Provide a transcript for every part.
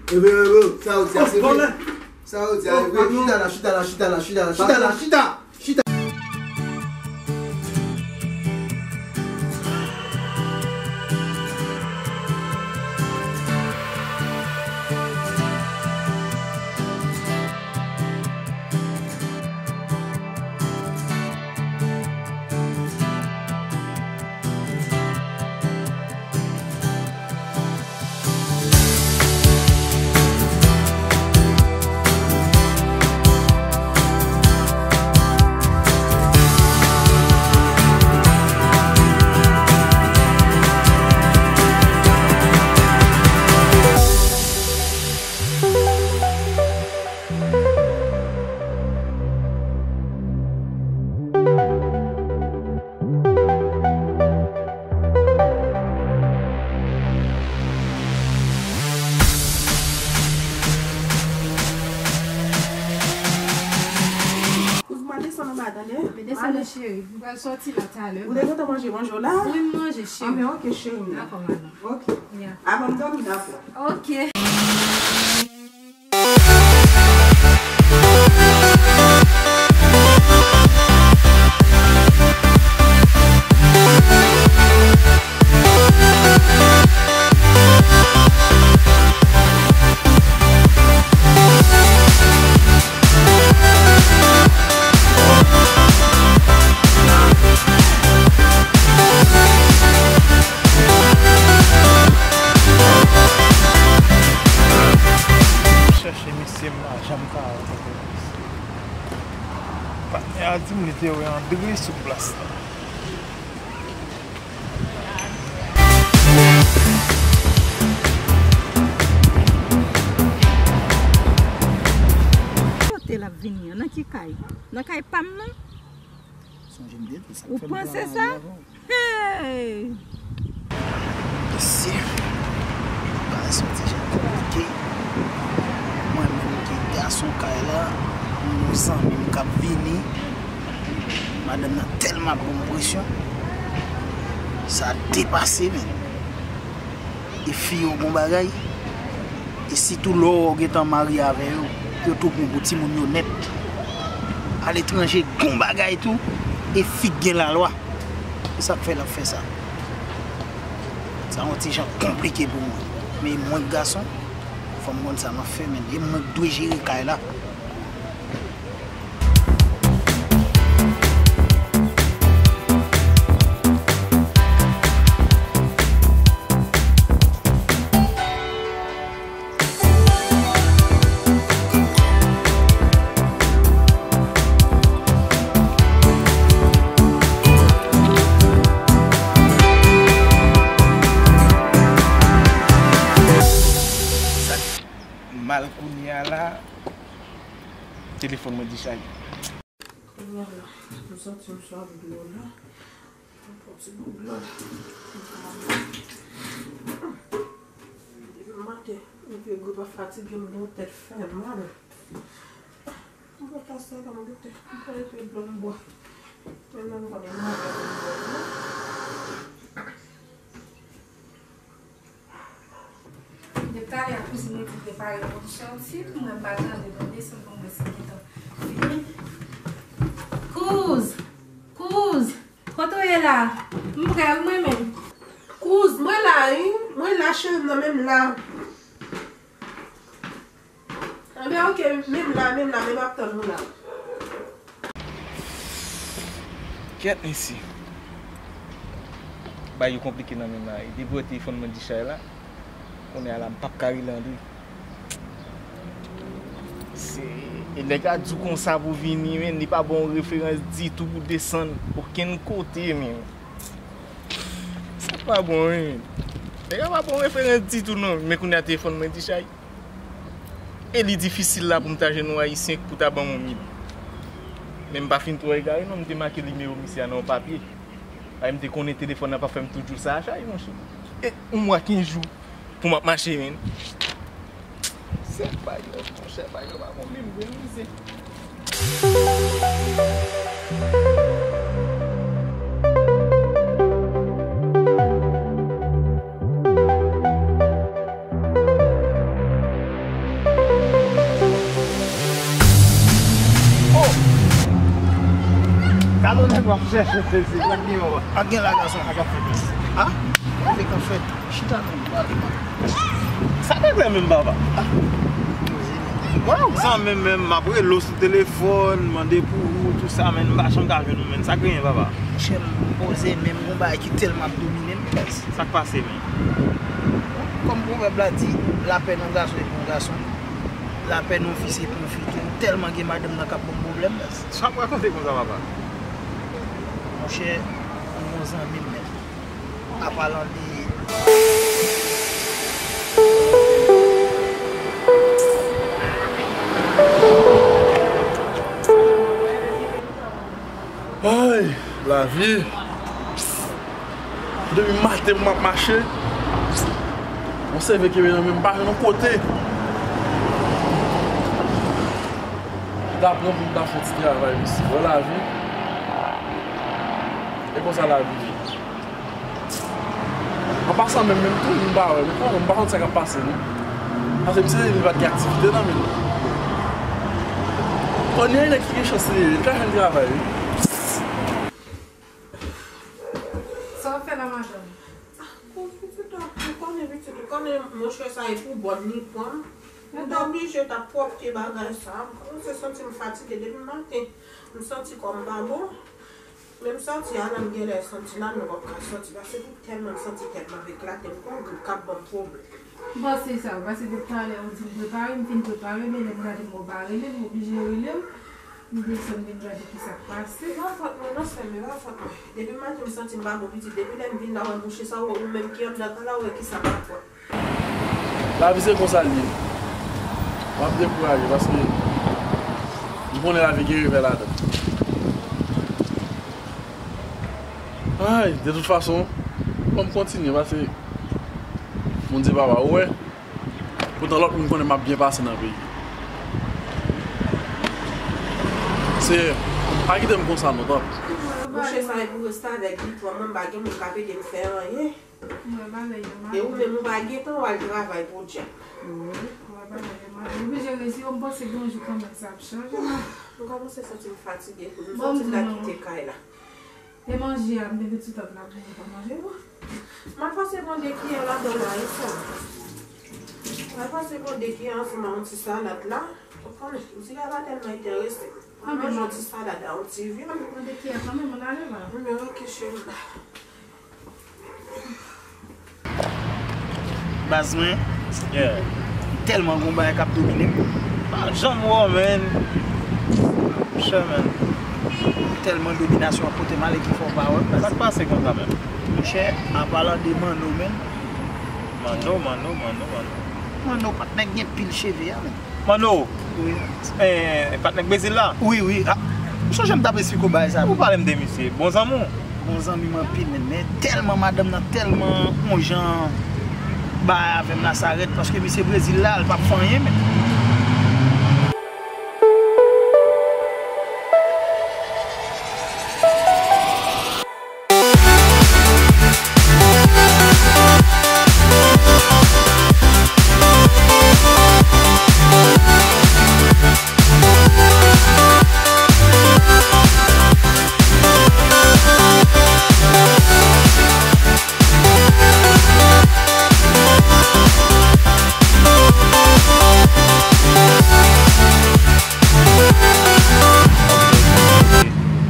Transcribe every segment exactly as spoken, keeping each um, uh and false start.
Yo, yo, yo, yo, sa yo di a se vre. Sa yo di a se vre. Chita la, chita la, chita la, chita la, chita la, chita. Kouz mwen desann anba, tande. Men desann, cheri. M pral sòti la talè. Ou te gentan manje, manje w la? Wi, m manje, cheri. Ah, men ok, cheri m nan. Dakò, madanm. Ok. Ya. Avan m dòmi, dakò. Ok. Chèche misye, m pa janm ka wè kote l. Patnè a di m li te wè Andre sou plas la. Kote l ap vini an? Nan ki kay? Nan kay pa m nan? Sonje m te di w sa k fè m pran lari avè w. Hey! Mesye, bagay sa yon ti jan konplike. Mwen menm ki gason kay la, m gen yon zanmi m k ap vini. Madanm nan tèlman ap ban m presyon. Sa depase, men. E fi yo bon bagay. E sitou lè w gentan marye avè yo, yo tou bon pou timoun yo nèt. Aletranje gon bagay tou, e fi k gen lalwa. E sa k fè l ap fè sa. Sa yon ti jan konplike pou mwen. Men mwen k gason, fò m konn sa m ap fè, men e mwen k dwe jere kay la. Sa k mal kounye a la, telefòn mwen dechaje. Kounye a la, m santi m swa dlo la. Yon ti bout dlo. Depi maten, m te gwo pa fatige, m gen yon tèt fè mal. M pral pase la, m goute. M pral rete dlo m bwè. Men nan m konnen m malad m bwè dlo. Depi talè a kouzin Edi prepare pou m sòti, mwen m pa tande, mwen desann pou m wè si l gentan vini. Kouz! Kouz! Kote w ye la? M prè wi mwen menm. Kouz, mwen la wi. Mwen la, cheri m nan menm la. Anben, ok, menm la, menm la, men m ap tann ou la. Kèt mesye. Bagay yo konplike nan men m la. E depi w wè telefòn mwen dechay la, kounye a la, m p ap ka rele Andre. Se, e nèg la di w konsa pou vini, men li pa ba w referans ditou pou desann okenn kote, men. Sa pa bon, wi. Nèg la pa ba w referans ditou, non. Men kounye a telefòn mwen dechay. E li difisil la pou m ta jwenn yon Ayisyen pou ta ban m yon mil. Men m pa fin twò egare non, m te make nimewo misye a nan yon papye. Paske m te konnen telefòn nan p ap fè m toujou sa a chay, monchè. E yon mwa kenz jou pou m ap mache, men. Se pa yo, monchè, pa yo, pa bon, men m vre mize. Alò nèg w ap chèche se, se nèg li yo. Pa gen la gason. A k ap fèt. A? Gade k ap fèt. Chita non, pale pa. Sa regle menm papa? Mwen yon zanmi menm, m ap rele w sou telefòn, mande pou ou, tout sa, men m pa janm ka jwenn ou, men sa k genyen papa? Monchè, m poze, men m gon bagay ki tèlman ap domine m. Sa k pase menm? Kòm pwovèb la di, lapè nan gason e pou yon gason. Lapè nan fi se pou yon fi tou. M tèlman gen madanm nan k ap ban m pwoblèm. Sa w ap rakonte konsa papa? Monchè, m gon zanmi m menm. Apa lande. Ay, lavi. Depi maten m ap mache. Yon sève kenbe nan men m pa jwenn yon kote. M ta pran pou m ta fè yon ti travay, mesye. Wè lavi. E konsa lavi ye. An pasan menm, menm tou, m pa wè, men kòman, m pa konn sa k ap pase, non. Paske misye li pa t gen aktivite nan men l. Kounye a, nèg ki gen chans li ye, li ka jwenn travay, wi. Sa w ap fè la, madanm? Ah, bon, pitit, ou konnen, pitit, ou konnen, monchè, sa e pou bòn li pran m. Mwen te oblije t ap pwòpte bagay sa. M kòmanse santi m fatige depi maten. M santi kò m pa bon. Menm sòti a la, m genlè santi la, m p ap ka sòti, paske m tèlman santi tèt m ap eklate, m gon grip k ap ban m pwoblèm. M panse sa, paske depi talè ou di m prepare, m fin prepare, men lè m gade m wè w pa rele m, m oblije rele w, m desann vin gade kisa k pase. E pa fòt mwen non, sè m, e pa fòt mwen. Depi maten m santi m pa bon pitit, depi lè m vin la, wè mouche sa, wè ou menm ki anndan kay la, wè kisa m ap wè. Lavi se konsa l ye. M ap dekouraje paske m konnen lavi gen revè ladan l. Ay, de tout fason, fò m kontinye paske Bondye papa, ou wè. Poutan lòt moun konnen m ap byen pase nan peyi. Seyè, pa kite m konsa non, tanpri. Mouche sa e pou reste avèk li, twa mwen m pa gen moun k ap ede m fè anyen. Mwen bagay yo mal. E ou menm ou pa gentan w al travay podyab. Wi, mwen bagay yo mal. Ou oblije rezi, m panse gen yon jou kanmenm sa ap chanje, man. M kòmanse santi m fatige, m santi m ta kite kay la. E manje a, m te gen ti tan la pou mwen pa manje, wi. M al pase gon de kiyè ladan la, e sa. M al pase gon de kiyè ansanm ak yon ti salad la. Ou konnen, ti la pa tèlman enterese m. Mwen manje yon ti salad ak yon ti vyann. Gon de kiyè kanmenm, ann ale la. Men ok, cheri. Baz mwen, yeah, m tèlman gon bagay k ap domine m. Pa janm wè w, man. Monchè, man. Tèlman dominasyon ap pote m ale ki fè w pa wè m, baz. Sa k pase konsa, man? Monchè, an palan de Manno, man. Manno, Manno, Manno, Manno. Manno, pa t nèg gen pil cheve a, man. Manno, wi, eh, pa t nèg Brezil la? Wi, wi. Ah, ou sonje m t ap esplike w bagay sa? Ou pale m de misye, bon zanmi w. Bon zanmi m anpil, men, men tèlman madanm nan tèlman on jan bay avè m la, sa rèd, paske misye Brezil la, l p ap fè anyen, men.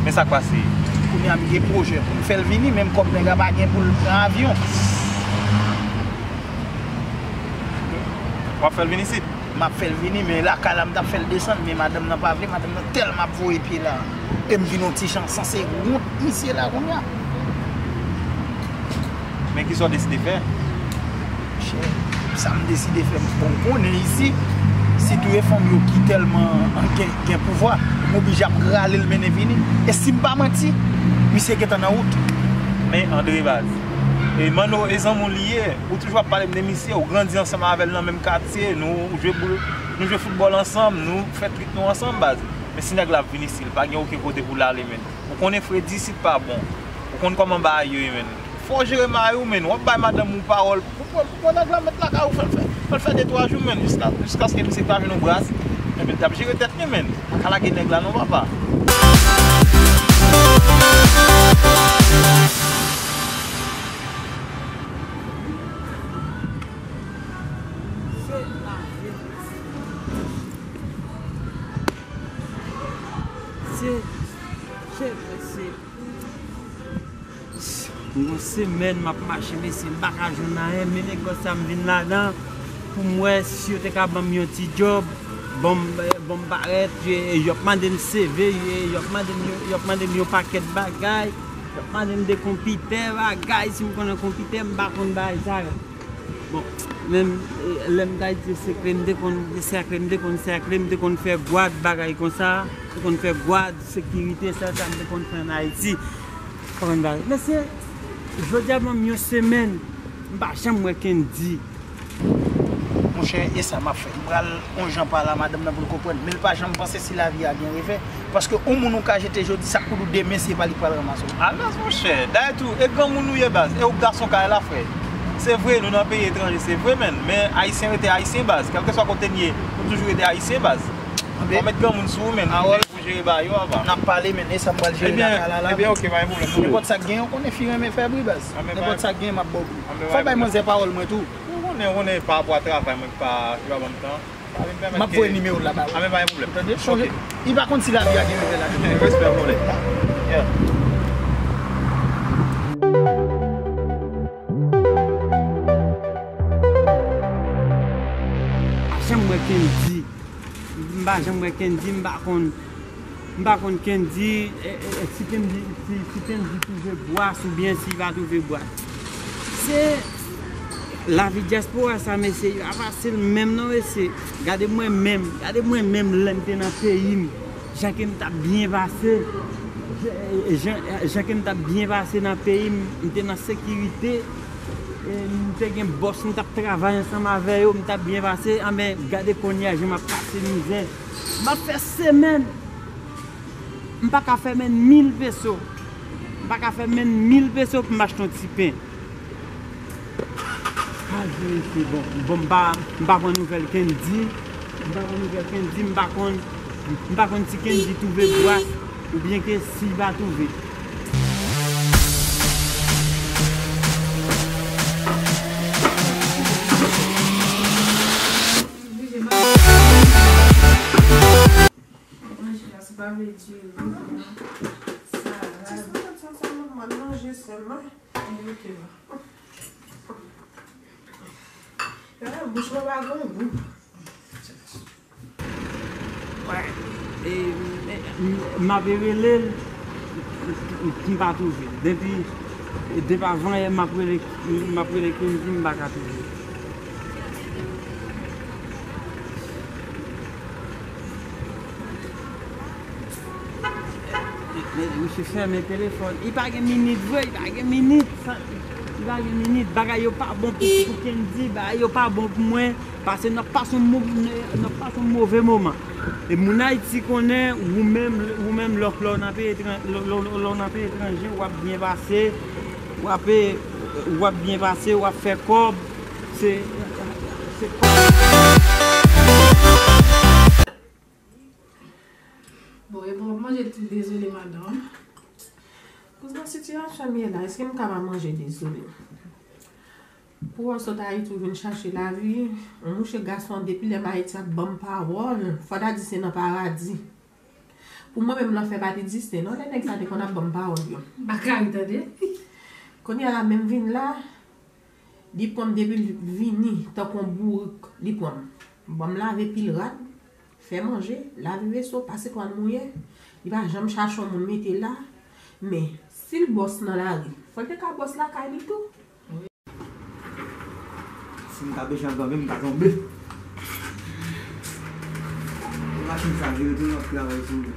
Men sa k pase? Kounye a m gen pwojè pou m fè l vini, menm kòb nèg la pa gen pou l pran avyon. W ap fè l vin isit? M ap fè l vini, men lakay la m t ap fè l desann, men madanm nan pa vle, madanm nan tèlman ap voye pye la. E m vin yon ti jan sanse wont misye la kounye a. Men kisa w deside fè? Monchè, sa m deside fè, bon, ou konnen isi, sitou e fanm yo ki tèlman gen, gen pouvwa, m oblije ap rale l mennen vini. E si m pa manti, misye gentan nan wout. Men Andre baz, e Manno e zanmi w li ye, ou toujou ap pale m de misye, ou grandi ansanm avè l nan menm katye, nou jwe boul, nou jwe foutbòl ansanm, nou fè trik nou ansanm baz. Men si nèg la ap vin isi, li pa gen okenn kote pou l ale, men. Ou konnen fredi isit pa bon. Ou konn kòman bagay yo ye, men. Fò w jere mari w, men. W ap bay madanm ou pawòl. Pou pran, pou pran nèg la met lakay ou, fè l fè, fè l fè de twa jou, men. Jiska, jiskaske misye pa vin yon bras. Enben, l t ap jere tèt li, men. Pa ka lage nèg la non, papa. Se lavi. Se, se, se. Yon semèn m ap mache, mesye, m pa ka jwenn anyen. Men negòs sa m vin ladan pou m wè si yo te ka ban m yon ti djòb. Ban m, ban m parèt, y, y ap mande m C V, y, y ap mande m, y ap mande m yon pakèt bagay. Y ap mande m de konpitè, bagay, si m konnen konpitè, m pa konn bagay sa yo. Bon, menm, eh, lè m t Ayiti, se kle m te konn, se kle m te konn, se kle m te konn fè gwad, bagay konsa, te konn fè gwad, sekirite, sa, sa m te konn fè ann Ayiti. Konprann bagay. Mesye, jodi a ban m yon semèn, m pa janm wè Kendy. Monchè, e sa m ap fè. M pral yon jan pale a madanm nan pou l konprann. Men l pa janm panse si lavi a gen revè. Paske yon moun ou ka jete jodi, sa k pou di w demen, se pa li k pral ranmase w. A baz, monchè, dayè tou, e granmoun nou ye baz, e ou k gason kay la, frè. Se vre, nou nan peyi etranje, se vre, menn, men Ayisyen rete Ayisyen, baz. Kèlkeswa kote n ye, nou toujou rete Ayisyen, baz. Anben, fò w met granmoun sou ou, menn, pou jere, pou jere bagay yo, apa. N ap pale, menn, e sa m pral jere lakay la, la. Ebyen, ok, pa gen pwoblèm. Nenpòt sa k genyen, ou konnen fi renmen fè bri, baz. Nenpòt sa k genyen, m ap ba w bri. Fò w bay manzè pawòl mwen tou. Ou konnen, ou konnen, pa rapò a travay, mwen ki pa, ki pa ban m tan. M ap voye nimewo l la ba ou. A, men pa gen pwoblèm. Ou tande? Chonje. Ok. Li pa konn si lavi a gen revè ladan. Respè, mon nèg. Yeah. Pa janm wè Kendy. M pa janm wè Kendy, m pa konn. M pa konn Kendy, e, e, e, si Kendy, si, si Kendy twouve bwòs oubyen si li pa twouve bwòs. Se lavi dyaspora sa, mesye, li pa fasil menm non, mesye. Gade mwen menm, gade mwen menm lè m te nan peyi m, jan ke m t ap byen pase, jan, jan, jan ke m t ap byen pase nan peyi m, m te nan sekirite, e m te gen bòs, m t ap travay ansanm avè yo, m t ap byen pase. Anben, gade kounye a jan m ap pase mizè. M ap fè semèn. M pa ka fè menm mil peso. M pa ka fè menm mil peso pou m achte yon ti pen. Malgre se bon, bon, m pa, m pa pran nouvèl Kendy. M pa pran nouvèl Kendy, m pa konn, m pa konn si Kendy twouve bwòs oubyen ke si l pa twouve. Manje la, se pa vle di salad. Ti salad sa, sa nòmal, manje sèlman. Ok, bon. Ah, bouch mwen pa gon gou. Wè. E, e, m, m ap rele l, m pa twouve l. Depi, depi avan yè, m ap rele, m ap rele Kendy, m pa ka twouve l. Misye fèmen telefòn. Li pa gen minit vre, li pa gen minit. Sa, li pa gen minit. Bagay yo pa bon pou, pou Kendy, bagay yo pa bon pou mwen. Paske n ap pase yon mo-, n ap pase yon move moman. E moun Ayiti konnen, ou menm, ou menm, lè, lè w nan peyi etran-, lè, lè, lè w nan peyi etranje, w ap byen pase, w ap, w ap byen pase, w ap fè kòb. Se, se kòb. Bon, e bon, manje tou, dezole, madanm. Kouz nan sitiyasyon m ye la, èske m ka pa manje? Dezole. Pou w sot Ayiti, ou vin chache lavi, yon mouche gason, depi lè m Ayiti ap ban m pawòl, fò ta di se nan paradi. Pou mwen menm, lanfè pa t egziste, non, lè nèg sa te konn ap ban m pawòl yo. M pa ka ri, tande. Kounye a la, menm vin la, li pran m depi l vini, tankou yon bourik, li pran m. Ban m lave pil rad, fè manje, lave veso, pase twal mouye. Li pa janm chache yon moun mete la. Men, si l bòs nan lari, fò l te ka bòs lakay li tou. Si m ta pèche anba menm, m ta tonbe. E machin sa vire tou, n ap travay sou li.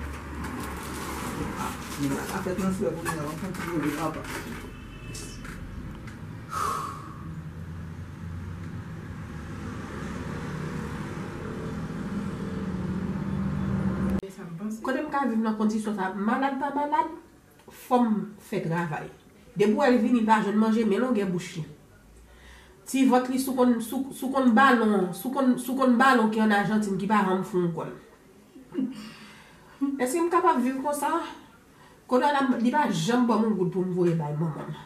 Ah, men sa ka fè transfè pou mwen, avan m fè ti pwoblèm apa. Kote m ka viv nan kondisyon sa, malad pa malad, fò m fè travay. Depi w wè l vini, l pa jwenn manje, men longè bouch li. Ti vant li sou konn, sou, sou konn balon, sou konn, sou konn balon ki ann Ajantin ki pa janm fon kò l. Èske m kapab viv konsa? Kounye a la, li pa janm ban m yon goud pou m voye bay manman m.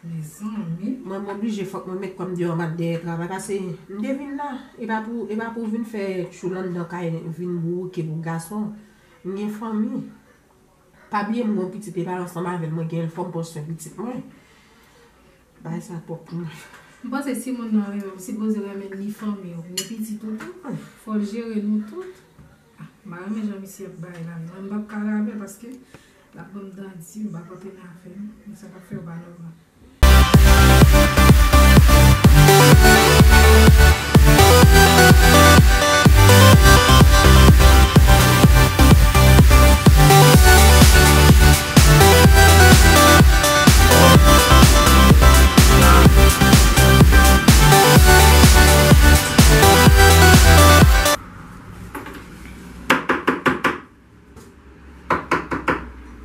Mezanmi. Mwen, m oblije, fòk mwen met kò m deyò, m al dèyè travay. Paske m te vin la, e pa pou, e pa pou vin fè tchoul anndan kay, vin bouke pou gason. M gen fanmi. Pa bliye m gen yon pitit, e pa ansanm avè l mwen gen l, fò m pran swen pitit mwen. Bagay sa twòp pou mwen. M panse si moun nan renmen w, sipoze renmen ni fanmi w, ni pitit ou tou. Fò l jere nou tout. Ah, m pa renmen jan misye ap bay la non. Mwen m p ap ka rabe paske l ap ban m dandi, m p ap antre nan afè m. Men sa k ap fè yo pa nòmal.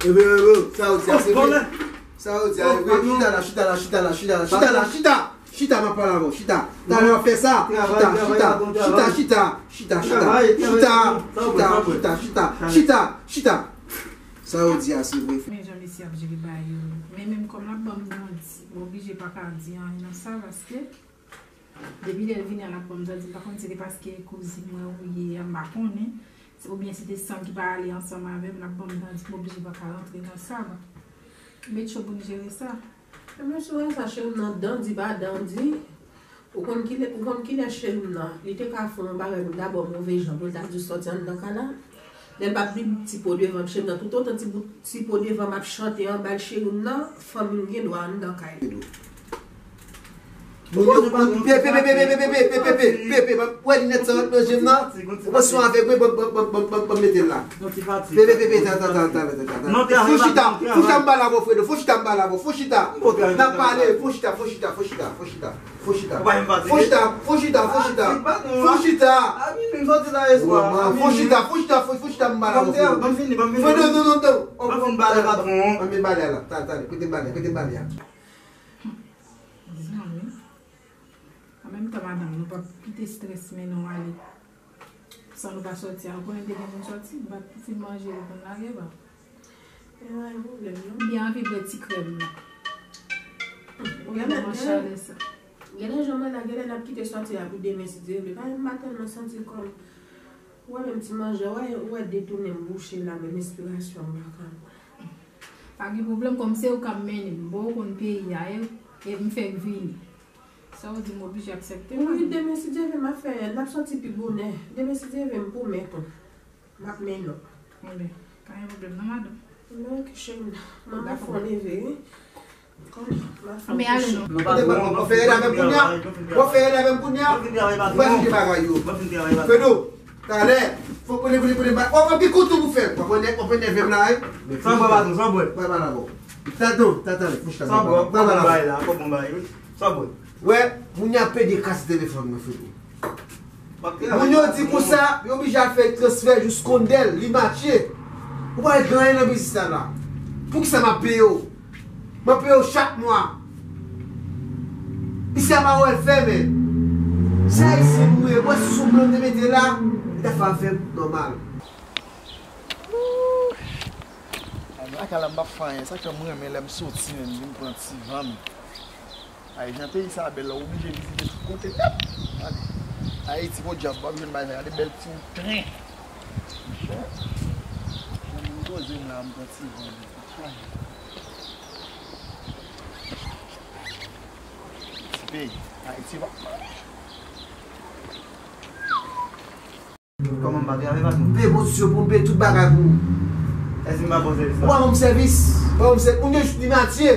Ebe, ebe, sa yo di a se vre. Sa yo di a se vre. Chita la, chita la, chita la, chita la, chita la, chita la, chita. Chita, m ap pale avè w, chita. Talè w ap fè sa. Chita, chita, chita, chita, chita, chita, chita, chita, chita, chita, chita. Sa yo di a se vre. Men jan mesye ap jere bagay yo. Men menm kòm l ap ban m dandi, m oblije pa ka di anyen nan sa paske depi lè l vini an l ap ban m dandi, m pa konn si se paske kouzin mwen ou ye a, m pa konnen. Oubyen si te san ki pa ale ansanm avè m, l ap ban m dandi, m oblije pa ka rantre nan sa. Bon. Met cho pou n jere sa. Ebyen si w wè sa, cheri m nan dandi pa dandi. Ou konn kilè, ou konn kilè cheri m nan, li te ka fè yon bagay pou dabò move jan, pou l ta di w sòti anndan kay la. Lè l p ap vin ti po devan m, cheri m nan, toutotan ti bout, ti po devan m ap chante anba l, cheri m nan, fanmi m gen dwa anndan kay la. Moun yo, moun, pe, pe, pe, wè linèt sa nan je m nan. Ou panse w avèg mwen, ban, ban, ban, ban, ban, ban mete l la. Pe, pe, pe, pe, ta, ta, ta, ta, ta, ta, ta. Fon chita, fon chita m pale avè w, Fredo, fon chita m pale avè w, fon chita. N ap pale, fon chita, fon chita, fon chita, fon chita, fon chita. Fon chita, fon chita, fon chita. Fon chita. Fon chita, fon chita, fon, fon chita m pale avè w, Fredo. Fredo, non, non, non. Ban m fin bale, patwon. Ban m fin bale la, ta, ta, kote bale, kote bale a. Zanmi. An menm tan, madanm, nou p ap kite estrès mennen w ale san nou pa sòti a. Ou konnen depi nou sòti, bat pou fin manje, ou konn lage ba. Byen anvi bwè ti krèm nan. Ou genlè chalè sa. Genlè jan mwen la, genlè n ap kite sòti a pou demen si Dye vle. Paske m pa tèlman santi kòm, ou wè menm ti manje, ou wè, ou wè de tou men m bouche la, menm respirasyon m pa ka. Pa gen pwoblèm, kòm se ou k ap mennen m, bon, ou konn peyi a, e, e m fèk vini. Sa w di m oblije aksepte, madanm. Wi, demen si Dye vle m ap fè, n ap sòti pi bonè. Demen si Dye vle m pwomèt ou. M ap mennen w. Bon, ben, pa gen pwoblèm non, madanm. Bon, ok, cheri m. Manman fò leve, wi. Kòm, m ap fè yon kouche. W ap fè rèd avè m kounye a? W ap fè rèd avè m kounye a? Ou pa jije bagay yo. Fredo, talè, fò konnen, konnen, konnen, w ap gen kout ou pou fè. W ap enève m la, wi. San bwè, patwon, san bwè. Bwè pa la, bon. Tato, tato, fò chita. San bwè, fò bon bagay la, fò bon bagay, wi. San bwè. Wè, moun yo ap pede kase telefòn mwen, Fredo. Moun yo di konsa, yo oblije al fè transfè jous Kondèl, li matche. Ou pa wè gen anyen nan biznis la la. Poukisa m ap peye w? M ap peye w chak mwa. Isi a pa wè l fè, men. Se ayisyen nou ye, wè sou blan te mete la, li ta fè afè m nòmal. Lakay la m p ap fè anyen, sa k fè m renmen lè m soti menm vin pran ti van m. Ay, jan peyi sa bèl la, w oblije vizite tout kote nèt. Gade. Ayiti, podyab, w ap jwenn bagay sa, gade bèl ti wout tren. Monchè. Jan m poze m la, m pran ti van. Ti peyi, Ayiti pa. Kòman m pa travay, patwon? Peye pozisyon pou m peye tout bagay pou ou. Èske m pa bon sèvis la? Ou pa ban m sèvis. Ou pa ban m sèvis. Moun yo jis li matye.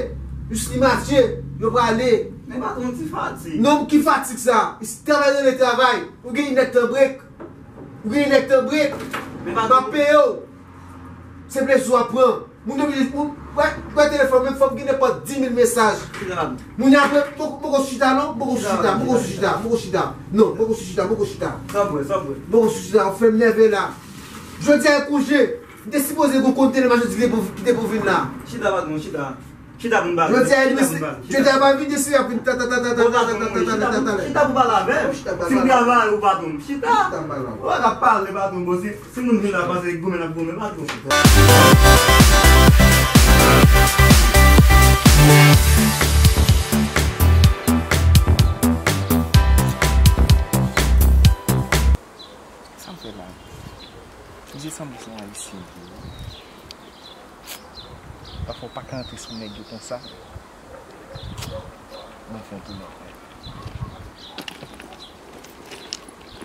Jis li matye. Yo prale. Men patwon, ti fatig. Non, ki fatig sa? Travay rele travay. Ou gen inèdtan brek. Ou gen inèdtan brek. M ap peye w. Se plezi w ap pran. Moun yo vin, moun, wè, wè telefòn, menm fòk gen nenpòt di mil mesaj. Moun yo ap, poko, poko sou chita non, poko sou chita, poko sou chita, poko sita. Non, poko sou chita, poko sita. Sa bwè, sa bwè. Poko sou chita, w fè m nève la. Jodi a e konje, m te sipoze gen yon kontenè machandiz ki te pou, ki te pou vin la. Chita, patwon, chita. Chita pou n pale. Jodi a e, jodi a pa vin, se ap vin ta, ta, ta. Chita pou pale avè m. Si m travay ou patwon, chita. Ou pa ka pale patwon, bon, si Si moun vin la panse goumen n ap goumen, pa twò. Sa m fè la? Misye sanble se yon ayisyen vre wi. Pafwa w pa ka antre sou nèg yo konsa. Mwen fè yon tou nèg.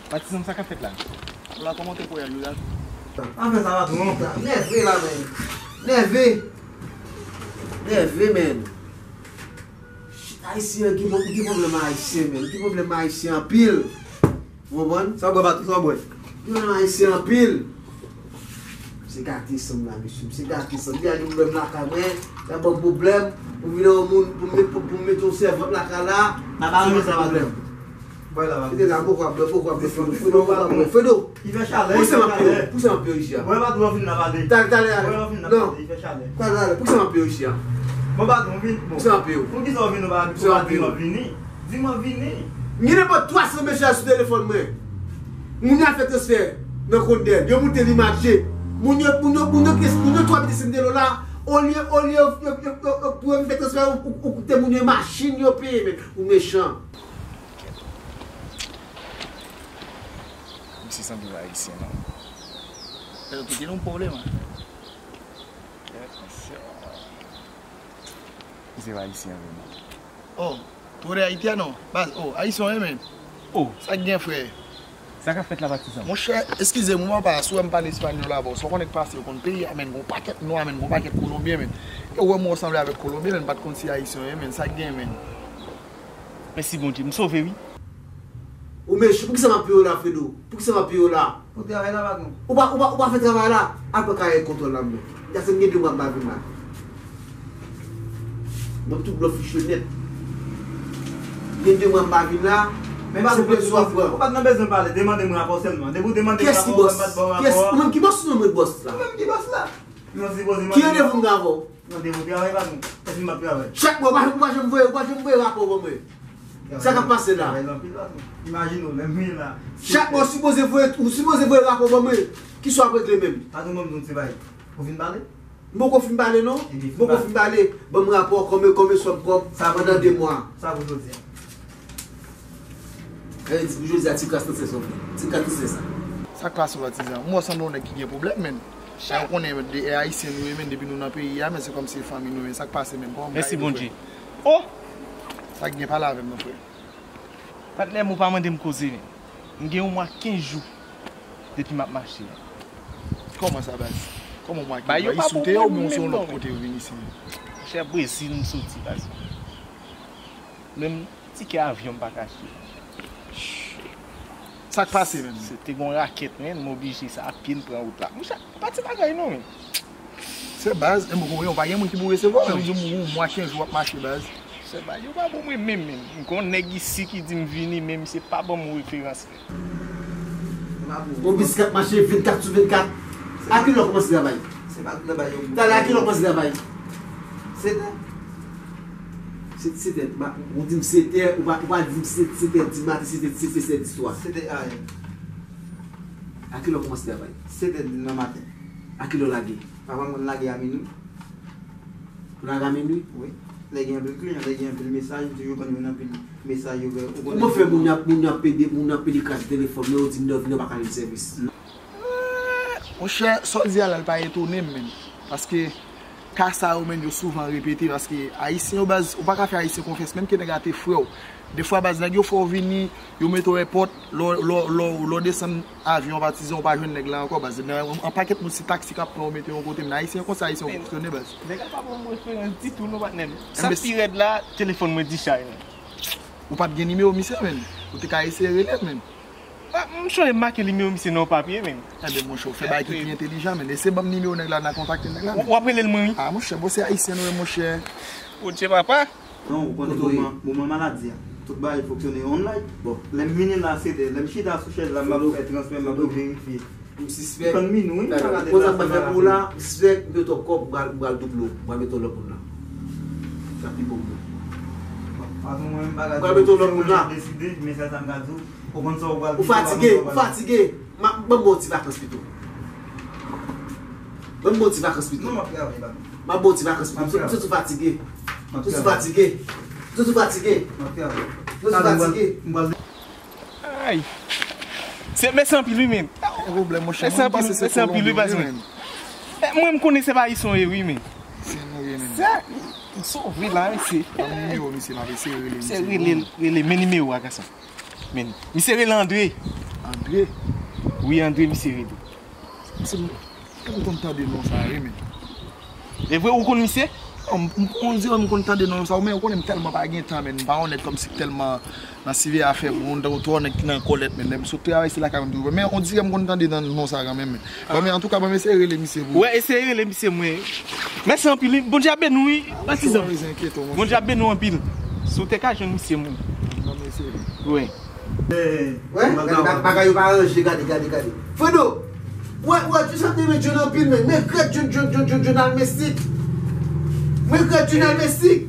Patizan m, sa k ap fèt la? Ou la, kòman te pou yal yo la? Anfen, sa va tou, non? Nève la, men. Nève. Nève, men. Shit, ayisyen an gen, gen pwoblèm ayisyen, men. Gen pwoblèm ayisyen anpil. Ou konprann? Sa w bwè, Patizan, sa w bwè? Gen pwoblèm ayisyen anpil. Misye gate san m la, mesye. Misye gate san m. Deja gen pwoblèm lakay mwen. Y ap ban m pwoblèm. Pou m vin yon moun, pou m met, pou, pou m met yon sèvant lakay la. Sa pa yon pwoblèm. Bwè la, Fredo, poko ap bwè, poko ap bwè, Fredo, Fredo, poko ap bwè, Fredo. Li fè chalè, li fè chalè. Pouse m ap peye, pouse m ap peye isi a. Bwè, patwon, vin nan pale. Talè, talè, talè. Bwè, vin nan pale, li fè chalè. Talè, talè, pouse m ap peye isi a. Bon, patwon, vin. Pouse m ap peye. Poukisa w vin nan pale? Pouse m ap peye. Di m vini. M gen nenpòt twa san mesaj sou telefòn mwen. Moun yo ap fè transfè nan kont Dèl. Yo moute li mache. Moun yo, moun yo, moun yo, moun yo twò piti sendelo la. Olye, olye, yo, yo, yo, yo, yo, pou yo fè transfè, ou, ou, ou koute moun yo machin yo peye, men. Ou mechan. Misye sanble yon ayisyen, non? Yo te gen yon pwoblèm, an. Misye pa ayisyen vre, non. Oh, tú eres haitiano? Baz, oh, ayisyen w ye, men. Oh. Sa k gen, frè? Sa k ap fèt la, patizan? Monchè, eskize m, ou pa, si w wè m pale espanyòl avè w, sa w konnen k pase, ou konn peyi a, men, gon pakèt nwa, men, gon pakèt kolonbyen, men. E w wè m, ou sanble avèk kolonbyen, men, m pa t konn si ayisyen w ye, men, sa k gen, men. Mèsi Bondye, m sove wi. Ou mechan, poukisa m ap peye w la, Fredo? Poukisa m ap peye w la? Ou travay la, patwon? Ou pa, ou pa, ou pa fè travay la? Al pran kay kontwòl la, men. Jackson gen de mwa m pa vin la. Ban m tout blan fich yo nèt. Gen de mwa m pa vin la. Men se patwon, prèv sou ap pran. Ou pa t nan bezwen pale, demande m rapò sèlman. Depi w demande m rapò, mwen pa t ba w rapò a. Kiyès ki bòs? Kiyès? Ou menm ki bòs ou nonmen bòs la? Ou menm ki bòs la. Ki randevou m gen avè w? Randevou travay, patwon. Èske m ap travay? Chak mwa, ou pa, ou pa janm voye, ou pa janm voye rapò ban mwen. Sa k ap pase la? Travay anpil, patwon. Imajine w, lè m vini la. Chak mwa, ou sipoze voye, ou sipoze voye rapò ban mwen. Kisa w ap regle menm? Patwon, ban m di w ti bagay. Ou fin pale? M poko fin pale, non. M poko fin pale. Ban m rapò, konbyen, konbyen sòm kòb pandan de mwa. Sa pou jodi a? Sa vle di pou jodi a, ti kras nan sèz sa. Ti kras nan sèz sa. Sa k pase w, patizan? M wè w sanble yon nèg ki gen pwoblèm, men. Sa yo konnen, men, de, e ayisyen nou ye, men, depi nou nan peyi a, men, se kòmsi e fanmi nou ye. Sa k pase, men? Kòman w ye, frè? Mèsi Bondye. Oh! Sa k gen, pale avè m, non, frè. Patnè m, ou pa mande m koze, men. M gen yon mwa kenz jou depi m ap mache. Kòman sa, baz? Kòman yon mwa kenz jou? Ayiti ou te ye oubyen w se yon lòt kote ou vin isi? Monchè, Brezil m soti, baz. Menm tikè avyon m pa ka achte. Sa k pase menm? Se te gon rakèt, men, m oblije sa a pye m pran wout la. Monchè, pa ti bagay non, men. Se baz, e m konprann, pa gen moun ki pou resevwa w, men, m di w, yon mwa kenz jou w ap mache, baz. Se baz, yo pa bon mwen menm, menm. M gon nèg isi ki di m vini, men misye pa ban m referans. Yon biznis k ap mache vennkat sou vennkat. A kilè w kòmanse travay? Se pa tout travay yo. Talè, a kilè w kòmanse travay? Sèt è. Sèt, sèt è. Ou di m sèt è, ou pa, ou pa di m sèt, sèt è di maten, sèt è, sèt è, sèt è di swa. Sèt è a yè. A kilè w kòmanse travay? Sèt è nan maten. A kilè w lage? Pafwa m konn lage a minwi. Ou lage a minwi? Wi. Lè gen anpil kliyan, lè gen anpil mesaj, m toujou konn jwenn anpil mesaj ouvè. Kòman fè moun y ap, moun y ap pede, moun y ap pede kraze telefòn yo, yo di m lè w vini w pa ka jwenn sèvis? Monchè, sa w di a la, l pa etone m menm. Paske ka sa yo menm, yo souvan repete, paske ayisyen yo, baz, ou pa ka fè ayisyen konfyans, menm ke nèg la te frè w. Defwa, baz, nèg yo fè w vini, yo mete w èpòt, lè w, lè w, lè w, lè w desann avyon, patizan, ou pa jwenn nèg la ankò, baz. Nan yon pakèt moun, se taksi k ap pran w mete w yon kote, men ayisyen konsa, ayisyen fonksyone, baz. Nèg la pa ban m referans ditou non, patnè m. Sa pi rèd la, telefòn mwen dichay, men. Ou pa t gen nimewo misye, menm? Ou te ka eseye rele l, menm. Ah, m sonje m make nimewo misye nan yon papye, menm. Enben, monchè, ou fè bagay ki pi entelijan, menm. Eseye ban m nimewo nèg la, n a kontakte nèg la, menm. W ap rele l mwen, wi. Ah, monchè, bon, se ayisyen nou ye, monchè. Bondye papa. Non, ou konnen moman, moman maladi a. Tout bagay fonksyone online. Bon. Lè m vini la, se de, lè m chita sou chèz la, m ap fè transfè, m ap verifye. M sispèk. Tann minwi, m pa gade. Konsa m pral fè pou ou la, m sispèk, m mete w kòb, m pral, m pral double w, m pral mete w lòt moun la. Sa pi bon pou ou. Patwon, mwen, m pa gade. M pral mete w lòt moun la. Deside, men sèl sa m ka di w. Ou konn sa w pral di, ou fatige, ou fatige. M ap, ban m ba w ti vakans pito. Ban m ba w ti vakans pito. Non, m ap travay, patwon. M ap ba w ti vakans pito. M ap travay. M santi w fatige. Nou sou fatige. Nou sou fatige. Nou sou fatige. Ay. Se, mèsi anpil, wi, men. Gen pwoblèm, monchè. Mèsi anpil, mèsi anpil, wi, baz, men. Eh, mwen, m konnen se pa isi w ye, wi, men. Se nou ye, men. Se, m sove la, mesye. Ban m nimewo misye, m ap eseye rele misye. Se rele, rele, men nimewo a, gason. Men, misye rele Andre. Andre? Wi, Andre, misye rele. Misye, m, m konn tande non sa, wi, men. E vre, ou konn misye? Oh, m, m, on dirè m konn tande non sa, men ou konnen m tèlman pa gen tan, men m pa onèt kòmsi tèlman nan sive afè moun, tankou twò nèg ki nan kòlèt, men lè m sot travay, se lakay mwen toujou. Men on dirè m konn tande nan non sa kanmenm, men. Bon, men antouka, ban m eseye rele misye pou ou. Wè, eseye rele misye mwen. Mèsi anpil, wi. Bondye ap beni w, wi, patizan. Bondye ap beni w anpil. Si w te ka jwenn misye mwen. Ban m eseye. Wi. Wè, gade, bagay yo pa ranje, gade, gade, gade. Fredo, wè, wè, John ap renmen John anpil, men. Men regrèt John, John, John, John, John al Mesik. Men regrèt John al Mesik.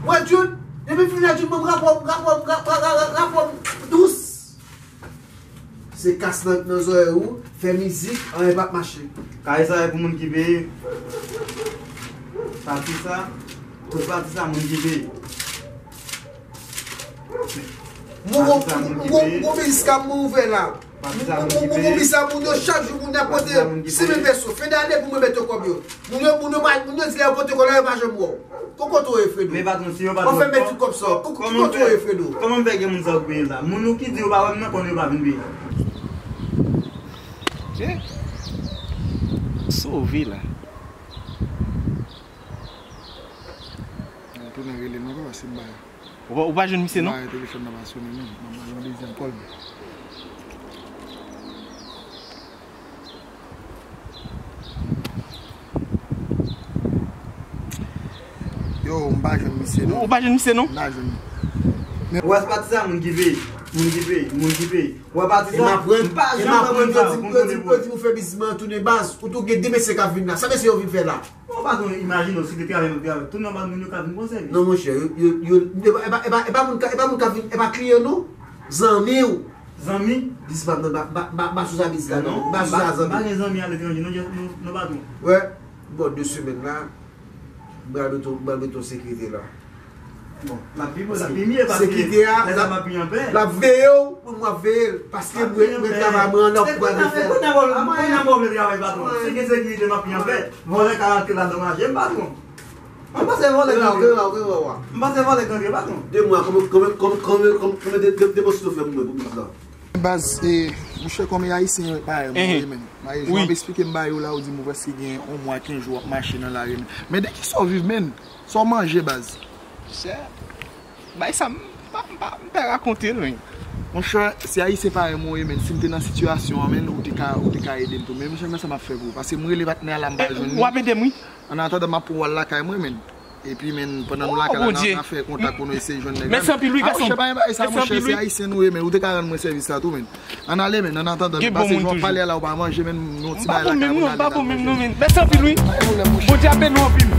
Wè, John, depi fini la, John ban m rapò, rapò, rapò, rapò, rapò dous. Se kas nan, nan zòrèy ou, fè mizik, anyen p ap mache. Kay sa e pou moun ki peye. Pati sa, tout pati sa, moun ki peye. Mon, mon, mon, mon, mon biznis ka mwen ouvè la. Mon, mon, mon, mon biznis sa, moun yo chak jou, moun ap pote senk mil peso. Fen dane pou mwen mete kòb yo. Moun yo, moun yo pa, moun yo di lè yo pote kòb la, yo pa janm wè w. Kòman kote w ye, Fredo? Men patwon, si yo pa... Mwen fè met tout kòb sa. Kòman kote w ye, Fredo? Kòman m fè gen moun sa yo k peye m la? Moun ou ki di yo pa wè m nan, konnen yo pa vin peye m. Dye. Sove la. Mwen tounen rele l ankò, paske m pa... Ou pa, ou pa jwenn misye, non? M pa wè telefòn nan pa sonnen, non. M ap mande yon dezyèm kòl. Yo, m pa jwenn misye, non. Ou pa jwenn misye, non? M pa jwenn li. Ou wè, se pati sa, moun ki peye, moun ki peye, moun ki peye. Ou wè pati sa, m pa janm wè moun sa, moun konnen pou yo. Yo di m pou fè biznis mwen an tounen baz, ou tou gen de mesye k ap vin la. Sa mesye yo vin fè la? Bon, patwon, imajine w, si te travay, nou travay. Tout nòmal, moun yo ka vin pran sèvis. Non, monchè, yo, yo, yo, e pa, e pa, e pa, e pa moun ka, e pa moun ka vin, e pa kliyan, non. Zanmi w. Zanmi? Dis pa, pa, pa, pa, pa sou sa, dis la, non. Pa sou sa, zanmi. M pa gen zanmi aletranje, non, non, non, patwon. Wè, bon, de semèn la, m pral mete w, m pral mete w sekirite la. Bon, l ap pi bon, l ap pi mye, paske lè sa m ap pi anpè. L ap veye w, mwen, mwen ap veye l, paske mwen, mwen travay mwen an lòk pou al fè. Kounye a, kounye a, kounye a, patwon. Si gen sekirite, m ap pi anpè. Vòlè ka rantre ladan mache m, patwon. M panse vòlè k rantre. M panse vòlè k rantre, patwon. De mwa, konbyen, konbyen, konbyen, konbyen, konbyen de, de, depoz ou fè pou mwen, pou biznis la? Baz, e, monchè, kòm e ayisyen parèy mwen ye, men. Jan w ap eksplike m bagay yo la, ou di m ou prèske gen yon mwa, kenz jou w ap mache nan lari, men. Men de kisa w viv, men? Sa w manje, baz? Monchè, bay sa m pa, m pa, m pa rakonte l, men. Monchè, se ayisyen parèy mwen ye, men. Si m te nan sitiyasyon an, men, ou te ka, ou te ka ede m tou. Men, monchè, men sa m ap fè pou ou. Paske m rele patnè a la, m pa jwenn li. W ap ede m, wi. Annatandan, m ap pran w al lakay mwen, men. Epi, men, pandan nou lakay la, n a, n a fè kontak pou nou eseye jwenn nèg la. Mèsi anpil, wi, gason. Monchè, pa gen bagay sa, monchè, se ayisyen nou ye, men. Ou te ka rann mwen sèvis la tou, men. Ann ale, men, annatandan, men, paske jan w ap pale a la, ou pa manje, men, yon ti bagay lakay mwen, ann ale lakay mwen. Mèsi anpil, wi. Bondye ap beni w anpil.